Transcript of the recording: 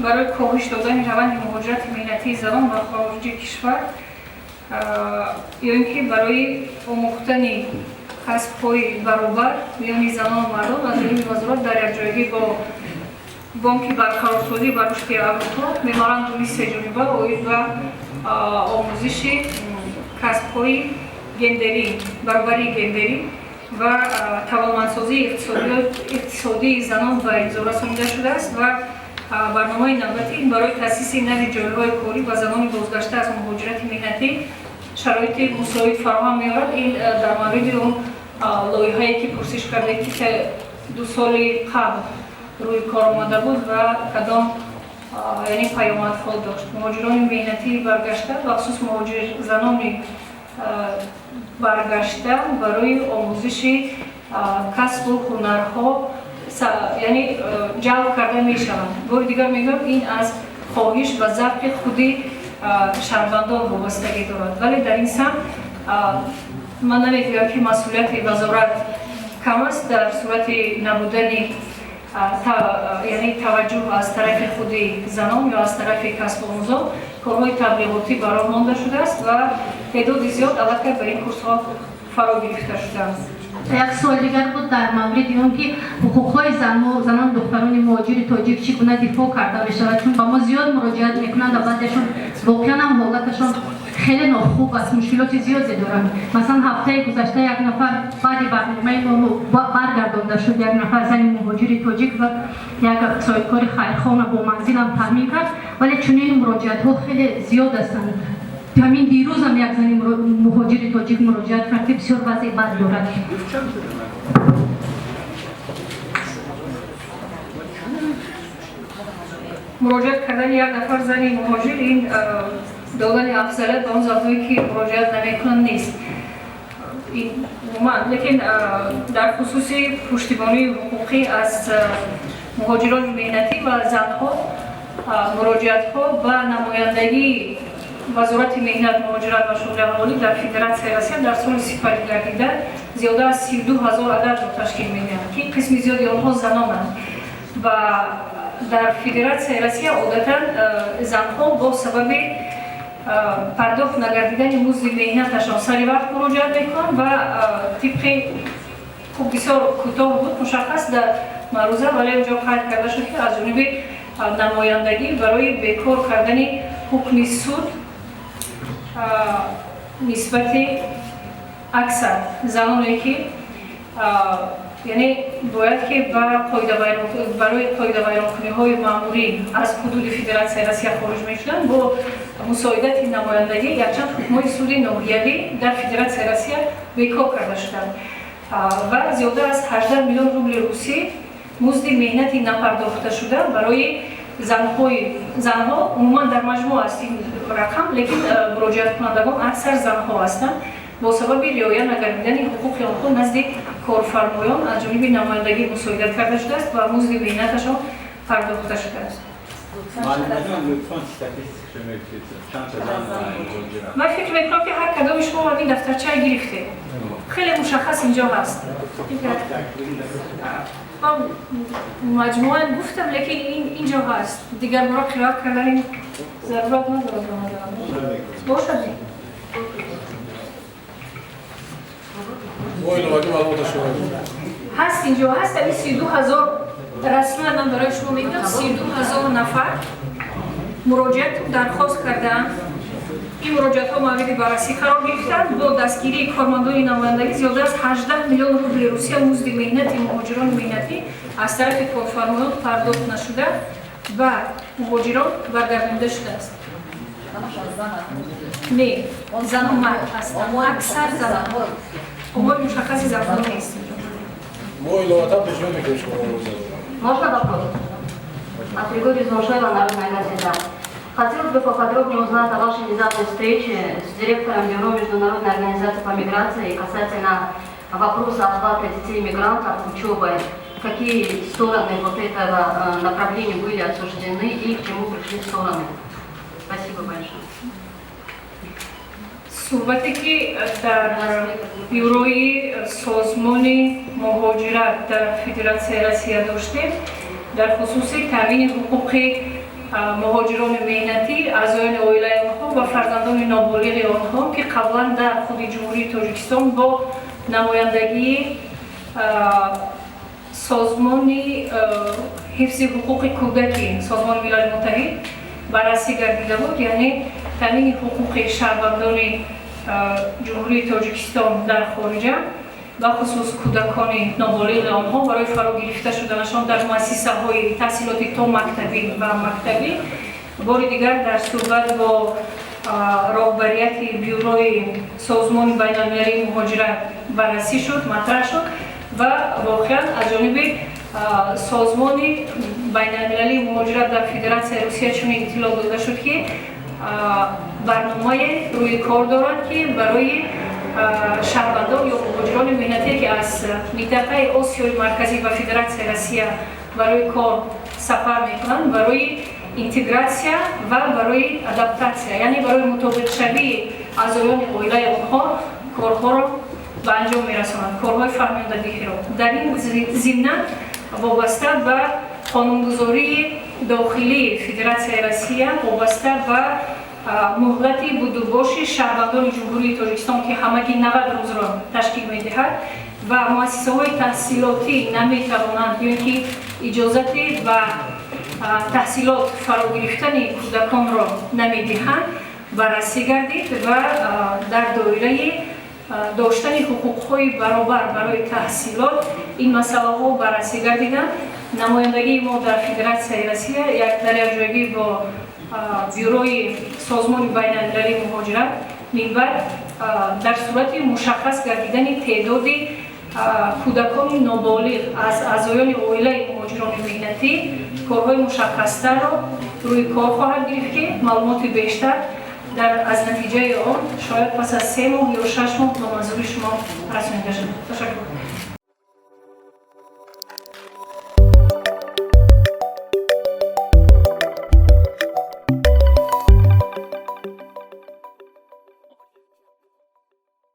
Барои коҳиш додани раванди муҳоҷирати меҳнатии занон ба хориҷи кишвар ё ин ки барои омӯхтани касбҳои баробар миёни занону мардон аз ҷониби вазорат дар якҷоягӣ бо Бонки барқарорсозӣ ва рушди Аврупо меморандуми сеҷониба оид ба омӯзиши касбҳои гендерӣ, баробарии гендерӣ ва тавонмандсозии иқтисодии занон ба имзо расонида шудааст ва барномаи навбатӣ барои таъсиси нави ҷойҳои корӣ ба занони бозгашта аз муҳоҷирати меҳнатӣ шароити мусоид фароҳам меорад. Ин дар мавриди он лоиҳае, ки пурсиш карде, ки 2 соли қабл рӯи кор омада буд ва кадом, яъне, паёмадҳо дошт. Муҳоҷирони меҳнатии баргашта, бахусус муҳоҷирзанони баргашта, барои омӯзиши касбу ҳунарҳо, яъне, ҷалб карда мешаванд. Бори дигар мегӯям, ин аз хоҳиш ва завқи худи шаҳрвандон вобастагӣ дорад, вале дар ин самт ман намегӯям, ки масъулияти вазорат кам аст. Дар сурати набудани, яъне, таваҷҷӯҳ аз тарафи худи занон ё аз тарафи касбомӯзон, корҳои таблиғотӣ ба роҳ монда шудааст ва теъдоди зиёд аллакай ба ин курсҳо фаро гирифта шудаанд. Як суол дигар буд дар мавриди он, ки ҳуқуқҳои занон, духтарони муҳоҷири тоҷик чӣ гуна дифоъ карда мешавад, чун ба мо зиёд муроҷиат мекунанд ва баъзеашон воқеан ҳам ҳолаташон хеле нохуб аст, мушкилоти зиёде доранд. Масалан, ҳафтаи гузашта як нафар баъди барномаи мо баргардонда шуд, як нафар зани муҳоҷири тоҷик, ва як соҳибкори хайрхона бо манзилам таъмин кард, вале чунин муроҷиатҳо хеле зиёд ҳастанд. Ҳамин дирӯзам як зани муҳоҷири тоҷик муроҷиат кард, ки бисёр вазъи бад дорад. Муроҷиат кардани як нафар зани муҳоҷир ин додани афзалият ба он занҳое, ки муроҷиат намекунанд, нест ин умуман. Лекин дар хусуси пуштибонии ҳуқуқӣ аз муҳоҷирони меҳнатӣ ва занҳо, муроҷиатҳо ба намояндагии Вазорати меҳнат, муҳоҷират ва шуғли аҳолӣ дар Федератсияи Россия дар соли сипаригардида зиёда аз 32 000 ададро ташкил медиҳанд, ки қисми зиёди онҳо занонанд. Ва дар Федератсияи Россия одатан занҳо бо сабаби пардохт нагардидани музди меҳнаташон сари вақт муроҷиат мекунанд ва тибқи, хуб, бисёр кӯтоҳ буд, мушаххас дар маъруза, вале онҷо қайд карда шуд, ки аз ҷониби намояндагӣ барои бекор кардани ҳукми суд нисбати аксар заноне, ки, яъне, бояд ки ба барои қоидавайронкуниҳои маъмурӣ аз ҳудуди Федератсияи Россия хориҷ мешуданд, бо мусоидати намояндагӣ якчанд ҳукмҳои суди ноҳиявӣ дар Федератсияи Россия бекор карда шуданд ва зиёда аз 18 миллион рубли русӣ музди меҳнати напардохташуда барои занҳои, занҳо умуман дар маҷмӯъ аст ин рақам, лекин муроҷиаткунандагон аксар занҳо ҳастанд, бо сабаби риоя нагардидани ҳуқуқи онҳо назди корфармоён аз ҷониби намояндагӣ мусоидат карда шудааст ва музди меҳнаташон пардохта шудааст. Лутфан статистикашо мегӯед, чанд та зан муҳоҷиранд? Ман фикр мекунам, ки ҳар кадоми шумо ҳамин дафтарчае гирифтед, хеле мушаххас инҷо ҳаст. Ман маҷмӯан гуфтам, лекин инҷо ҳаст. Дигар бора қироат кардани зарурат надорад ба назарам. Бошад. Мо иловагӣ маълумота шумо Ҳаст, инҷо ҳаст. Ами 32 000, расман ман барои шумо мегӯям, 32 000 нафар муроҷиату дархост кардаанд. Ин муроҷиатҳо мавриди баррасӣ қарор гирифтанд. Бо дастгирии кормандони намояндагӣ зиёда аз 18 миллион рубли Русия музди меҳнати муҳоҷирони меҳнатӣ аз тарафи корфармоён пардохт нашуда ба муҳоҷирон баргардонида шудааст. Не, зану мард ҳастанд, аксар занон. Омори мушаххаси занҳо нест. Мо иловатан пешниҳод мекунем шумо. Можно вопрос? От Григория Зоншаева, «Народная газета». Хотелось бы поподробнее узнать о вашей недавней встрече с директором Бюро Международной организации по миграции касательно вопроса охвата детей мигрантов учебой. Какие стороны вот этого направления были обсуждены и к чему пришли стороны? Спасибо большое. Суҳбате, ки дар бюрои созмони муҳоҷират дар Федератсияи Россия доштем дар хусуси таъмини ҳуқуқи Муҳоҷирони меҳнатӣ, аъзоёни оилаи онҳо ва фарзандони ноболиғи онҳо, ки қаблан дар худи Ҷумҳурии Тоҷикистон бо намояндагии Созмони ҳифзи ҳуқуқи кӯдаки Созмони Милали Муттаҳид баррасӣ гардида буд, яъне таъмини ҳуқуқи шаҳрвандони Ҷумҳурии Тоҷикистон дар хориҷа, бахусус кӯдакони ноболиғи онҳо, барои фаро гирифта шуданашон дар муассисаҳои таҳсилоти томактабӣ ва мактабӣ, бори дигар дар суҳбат бо роҳбарияти бюрои Созмони байналмилалии муҳоҷират баррасӣ шуд, матраҳ шуд ва воқеан аз ҷониби Созмони байналмилалии муҳоҷират дар Федератсияи Русия чунин иттилоъ дода шуд, ки барномае рӯи кор дорад, ки барои шаҳрвандон ё муҳоҷирони меҳнатие, ки аз минтақаи Осиёи Марказӣ ба Федератсияи Россия барои кор сафар мекунанд, барои интегратсия ва барои адаптатсия, яъне барои мутобиқшавии аъзоёни оилаи онҳо корҳоро ба анҷом мерасонанд, корҳои фаҳмондадиҳиро. Дар ин зимна вобаста ба қонунгузории дохилии Федератсияи Россия, вобаста ба муҳлати будубоши шаҳрвандони Ҷумҳурии Тоҷикистон, ки ҳамагӣ 90 рӯзро ташкил медиҳад ва муассисаҳои таҳсилотӣ наметавонанд ё ин ки иҷозати ба таҳсилот фаро гирифтани кӯдаконро намедиҳанд, баррасӣ гардид ва дар доираи доштани ҳуқуқҳои баробар барои таҳсилот ин масъалаҳо баррасӣ гардиданд. Намояндагии мо дар Федератсияи Россия дар якҷоягӣ бо бюрои Созмони байналмилалии муҳоҷират минбаъд дар сурати мушаххас гардидани теъдоди кӯдакони ноболиғ аз аъзоёни оилаи муҳоҷирони меҳнатӣ корҳои мушаххастарро рӯи кор хоҳад гирифт, ки маълумоти бештар аз натиҷаи он шояд пас аз 3 моҳ ё 6 моҳ ба манзури шумо расонида шавад. Ташаккур.